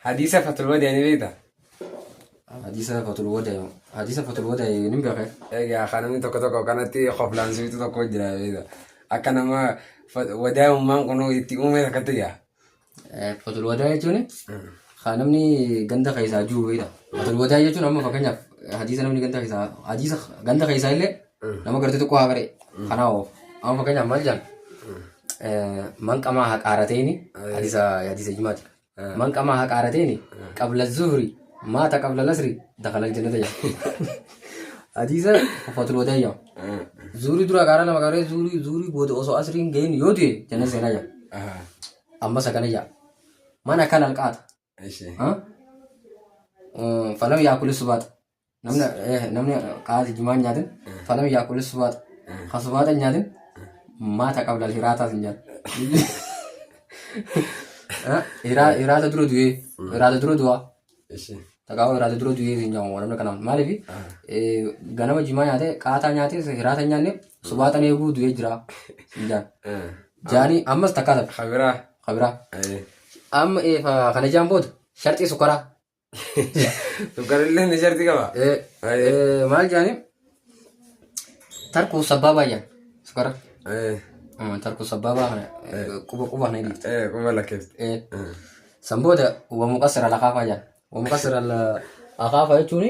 Hadiisa Fatul Wada'i ni beektaa? Hadiisa Fatul Wada'i hadiisa Fatul Wada'i nin beeka. Egaa kan namni tokko tokko kanatti koflaan sibitu tokko jira beekta. Akka nama wadaa'ummaan kun itti uume takkatti gaa. Fatul Wada'i jechuun kan namni ganda keessaa jiru beekta. Fatul Wada'i jechuun amma fakkeenyaaf hadiisa namni ganda keessaa hadiisa ganda keessaa illee nama gartee tokko haa garee kanaa oofu. Amma fakkeenyaaf maal jedhan man qamaa haqaarateeni hadiisa hadiisa jimaati. Man qamaa haqaarateeni qabla zuhri maata qabla lasri dakhala aljannata jedha. Hadiisa fatul wada'i jedhama. Zuurii dura qaaraa lama qaree zuurii zuurii booda osoo asriin gahin yoo du'e jannata seenaa jedha. Ammas akkana jedha. Man akala alqaata. Falam yaakuli subaata. Namni namni qaati jimaan nyaatin falam yaakuli subaata. Ka subaata hin nyaatin maata qabla hiraataa sin jedha. Hiraata dura du'ee hiraata dura du'aa. Takaa'uu hiraata dura du'ee sin jedhamu namni kanaan maaliif ganama jimaa nyaatee qaataa nyaatee hiraata hin nyaanne subaatan eeguu du'ee jira sin jedhan. Jaanii ammas takkaa tafe. Kabiraa. Kabiraa. Amma kana jaan booda sharxii sukkaraa. Sukkarillee ni sharti qaba. Maal jaanii tarkuu sabbaabaa jaan sukkara. Tarkuu sabbaabaa kana quba quba kana hidhiifte. Quba lakkeefte. San booda wamuqassira lakaafaa jaan. Wamuqassira lakaafaa jechuun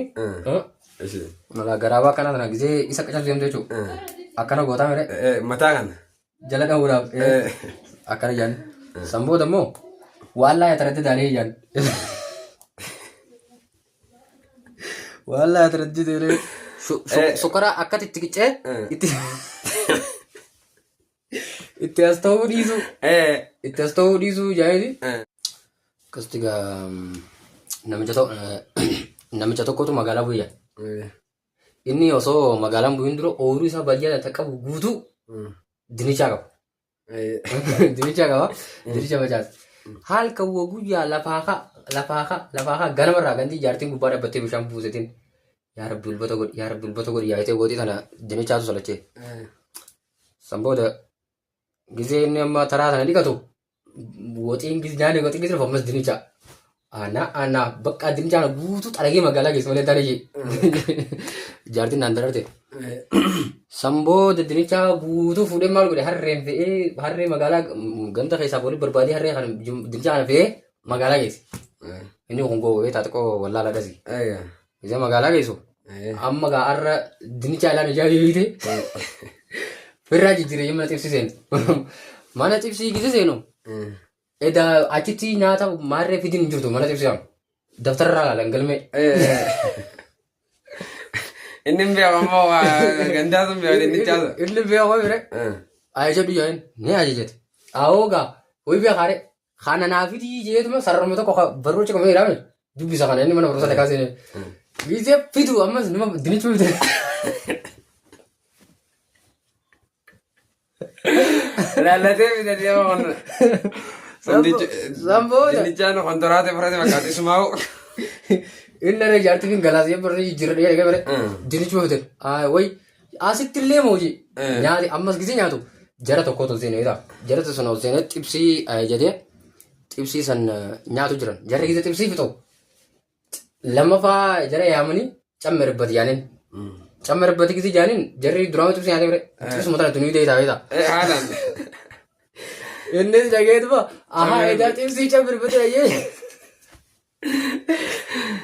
garaabaa akkana kana gisee isa qacabsu deemtu jechuudha. Akkana gootaa mere Mataa kana. jala dhahuudhaaf akkana jaan. San booda immoo waan laa yataradda daalee jaan. Waan laa yataradda daalee sukkara akkatti itti qicee itti itti as ta'uu dhiisuu itti as ta'uu dhiisuu jaayini. Akkasitti gaa namicha tokko namicha tokkotu magaalaa bu'e jaan. Inni osoo magaalaan bu'in dura ooyiruu isaa baadiyyaa ta qabu guutuu dinichaa qaba. Dinicha qaba. Dinicha facaasa. Halkan woo guyyaa lafaa kaa lafaa kaa lafaa kaa ganamarraa ganti jaartiin gubbaa dhaabbattee bishaan buusetiin yaa rabbi ulbata godhi yaa rabbi ulbata godhi yaayitee gootii tana dinichaatu salachee. San booda gizee inni amma taraa sana dhiqatu Woxiin gis nyaanni woxiin gis ammas dinicha. Ana ana bakka dinicha kana guutuu xaragee magaalaa geessu malee taane ishee. Jaartiin naan dararte. San booda dinicha guutuu fuudhee maal godhe harreen fe'ee harree magaalaa ganda keessaa boolii barbaadee harree kana dinicha kana fe'ee magaalaa geesse. Inni kun gowwee xiqqoo wallaala dhasi. Isa magaalaa geessu. Amma gaa har'a dinnicha ilaan ijaa hiite. Firraa jijjiiree mana xibsii seenu. Mana xibsii gise seenu. Edaa achitti nyaata maarree fidiin hin jirtu mana xibsii amma. Daftara irraa ilaalan galmee. Inni hin beeku ammoo gandaa sun beeku dinnichaa sun. Inni beeku bire. Ajajadhu jedheen ni ajajate. Awoo gaa ho'i beekaare Kana naa fidii jeetuma sararuma tokko ka barruu achi qabamee jiraame dubbisa kana inni mana barumsaa dhagaa seenee. Gisee fidu ammas nama dinichuu fide. Laallatee fidatee amma kun. San booda. Dinnichaan kontoraate fudhate fakkaate isumaa'u. Inni irra jaartii fin galaasee barree jijjiirra dhiyee dhaqee bare dinichuu fide. Way Asitti illee moo hojii? Nyaati ammas gisee nyaatu jara tokkotu ol seenee ta'a. Jara sun ol seenee xibsii jedhee xibsii san nyaatu jiran. Jarri gisee xibsii fixu. Lammaffaa jara yaamanii cammerbat yaaniin. Cammerbat gisee jaaniin jarri duraan xibsii nyaatee bire. Xibsuma tana tunii ta'ee taa'ee ta'a. Haalaan. Innis dhageetuma ahaa edaa xibsii cammerbat jedhee.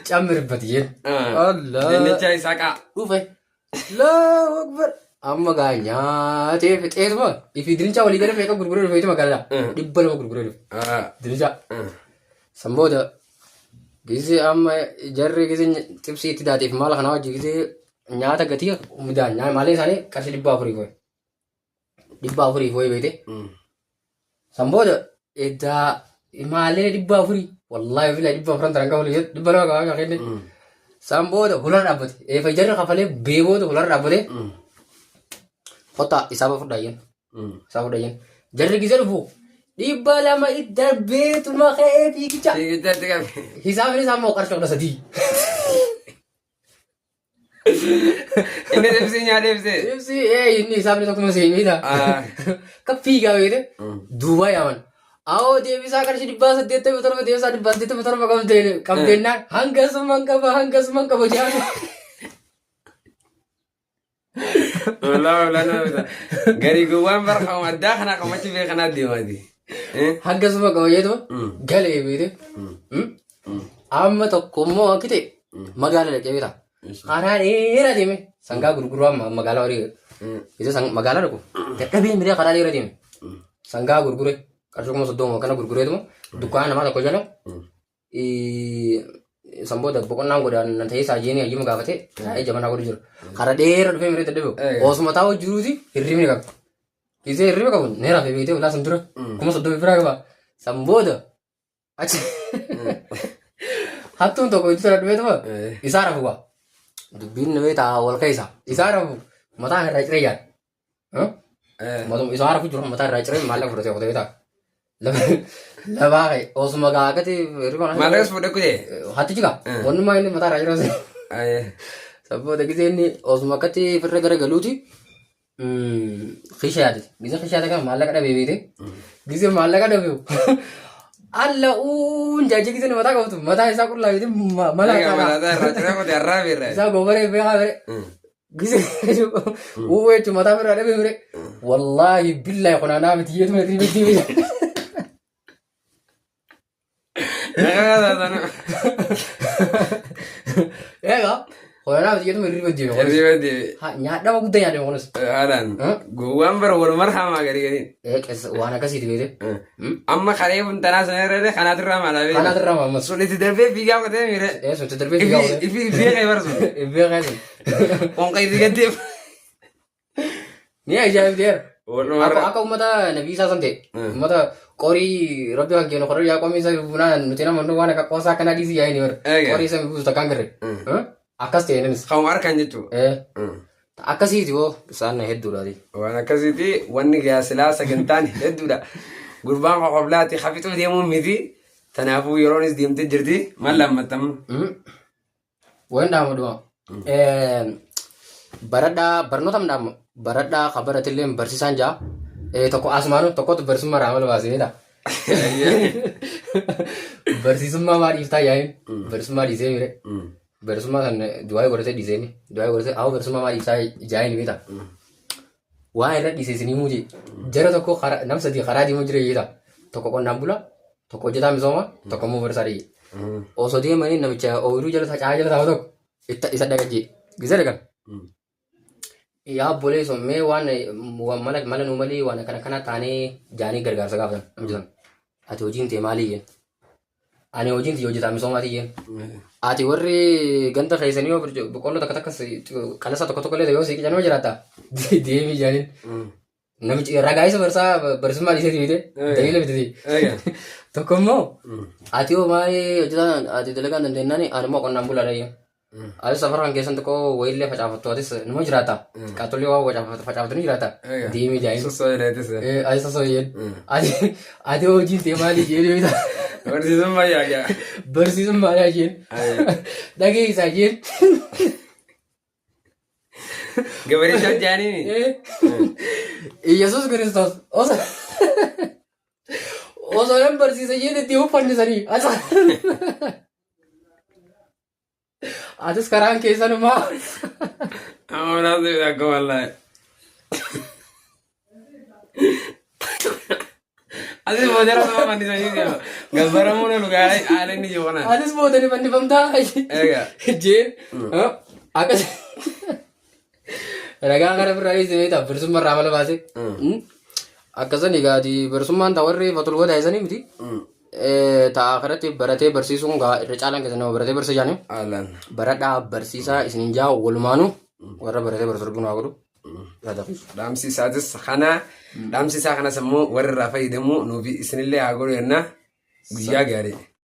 Cammirbat jeen. Allah. Dinnicha isaa qaa. Dhufe. Allahu Akbar. Amma gaa nyaatee fixeetuma ifi dinichaa walii galee meeqa gurguree dhufe ituma galla. 200 gurguree dhufe. Dinichaa. San booda gisee amma jarri gisee xibsii itti daateef maal kanaa wajji gisee nyaata gatii midhaan maalee isaanii qarshii 400 fo'e. 400 wayii beekte. San booda eddaa maalee 400 wallaahi bilaa dhibba afuran taran kafalu jedhu 200 qabaa kenne. San booda hularra dhaabbate. Eefa jarri kafalee bee booda hularra dhaabbate. Kottaa isaaba fudhaa jeen. Isaaba fudhaa jeen. Jarri gisee dhufu 200 darbeetuma ka'ee fiigicha. Fiigicha itti qabe. Hisaabni isaa immoo qarshii 13. Inni ibsii nyaatee ibsee. Ibsi ee inni hisaabni tokkuma seenidha. Ka fiigaa beekte duubaa yaaman. Awoo deebisaa qarshii 887 deebisaa 887 qabdeennaan hangasuman qaba hangasuman qaba jedhamu. Walaa walaa nama bita. Garii gowwaan bara qaama addaa kana qamachi beekanaa deemaati. Hangasuma qaba jedhu galee beekte. Amma tokko immoo akki ta'e magaala dhaqee beekta. Karaa dheeraa deeme sangaa gurguruu amma magaalaa horii. Isa magaalaa dhaqu dadhabee miree karaa dheeraa deeme. Sangaa gurgure qarshii 30,000 kana gurgureetuma dukkaana namaa tokko jala san booda boqonnaan godhaan nan ta'ee saajeenii hayyama gaafate taa'ee jabanaa godhu jira. Karaa dheeraa dhufee miree dadhabe osuma taa'u jiruuti hirribni qaba. Gisee hirriba qabu ni rafe beektee ulaa san dura 30,000 biraa qaba. San booda achi hattuun tokko itti tola dhufeetuma isaa rafu waa. Dubbiin namee ta'a wal keessa isaa rafu mataa irraa ciree yaada. Matuma isaa rafu jiru mataa irraa ciree maallaqa fudhatee qotee ta'a. Lafaa ka'e osuma gaagati hirriba Maallaqas fuudhee kutee? Hattichi kaa wannummaa inni mataa irraa ciree. San booda gisee inni osuma akkatti firra gara galuuti Kisha yaadate. Gizee kisha yaadate kana maallaqa dhabee beekte. Gizee maallaqa dhabee alla uun jaajee gizee mataa qabatu mataa isaa qullaa beekte mala Egaa malaataa irraa ciree qote arraa beerra. Isaa gobaree beekaa bire. Gizee uu jechuun mataa birraa dhabee bire. Wallaahi billaahi kunaanaa miti yeetu miti miti miti. Egaa kunaanaa miti yeetu miti miti. Hirriba deebi. Nyaadhama guddaa nyaadhama kunis. Haalaan. Gowwaan bara walumaa hamaa gadi gadiin. Waan akkasiiti beekte. Amma karee funtanaa sana irra kanaatirraa maalaa beekta. Kanaatirraa maammas. Sun itti darbee fiigaa qotee miire. Sun itti darbee fiigaa qotee. Ifi ifi kee bara sun. Ifi kee sun. Qonqa itti gaddee. Ni ajaa'ibdeera. Walumaa Akka akka uummata nabii isaa san ta'e. Uummata qorii rabbi kan kennu qorii yaa qoomii isa bunaa nuti nama nu waan akka qoosaa akkanaa dhiisii yaa'in bara. Eega. Qorii isa buusu takkaan garre. Akkas ta'e innis. Kan harkaan jechuudha. Akkasiiti hoo isaan hedduudhaati. Waan akkasiiti wanni gaa silaa sagantaan hedduudha. Gurbaan qoqoblaati hafixuu deemuun miti. Tanaafuu yeroonis deemtee jirti. Maal lammattamu? Waan dhaamu dhuma. Baradhaa barnoota dhaamu baradhaa kan baratillee barsiisaan jaa. Tokko asumaanu tokkotu barsiisummaa irraa amala baasee dha. Barsiisummaa maa dhiiftaa yaa'iin barsiisummaa dhiisee mire. Barsiisummaa kan du'aa godhatee dhiisee du'aa godhatee awwa barsiisummaa maa dhiiftaa jaa'iin mita. Waan irra dhiisee isin himuu jee. Jara tokko nam sadii karaa deemuu jira jeeta. Tokko qonnaan bulaa, tokko hojjetaa misoomaa, tokko immoo barsiisaa dhiyye. Osoo deemanii namicha ooyiruu jala faca'aa jala taa'u tokko itta isa dhaqa jee. Gizee dhaqan. Yaa obboleessoo mee waan waan mala mala nuu malee waan akkana akkana taanee jaanii gargaarsa gaafatan namicha sana. Ati hojiin tee maalii jeen? Ani hojiin tiyya hojjetaa misoomaati jeen. Ati warri ganda keessanii yoo boqqolloo takka takka qalasa tokko tokko illee yoo sii qicanoo jiraatta deemii jaaniin. Namichi ragaa isa barsaa barsiisummaa dhiisee fiite daliila bitate. Tokko immoo ati hoo maali hojjetaan ati dalagaa hin dandeenyaan ani immoo qonnaan bulaadha jeen. Atis safara kan keessan tokko wayillee facaafattu atis numa jiraata. Qaxxollee waa facaafattu ni jiraata. Deemee jaa'in. Sossoo jedheetis. Atis sosoo jeen. Ati ati hojiin tee maali jeen beekta. Barsiisummaa yaagaa. Barsiisummaa yaa jeen. Dhageessaa jeen. Gabareeshaa jaaniini. Iyyasuus Kiristoos osoo osoo nan barsiisa jeen itti uffannisanii. Atis karaan keessanumaa. Amma naasuu akka wallaahi. Atis booda nama fannisanii deema. Gabbaramuun ol gaara haala inni jiru kanaan. Atis booda ni fannifamtaa. Egaa. Jeen. Akkas. Ragaa kana birraa dhiisee beektaa bilisummaa irraa mala baasee. Akkasan egaa ati barsiisummaan ta warri fatul godaa isanii miti. Ta akhiratti baratee barsiisuun gaa irra caalaan keessan nama baratee barsiisa jaanii. Haalaan. Baradhaa barsiisaa isinin jaa walumaanuu warra baratee barsiisu rabbiin haa godhu. Yaada kiyya. Dhaamsi isaatis kana dhaamsi isaa kanas immoo warri irraa fayyadamu nuufi isinillee haa godhu jenna. Guyyaa gaarii.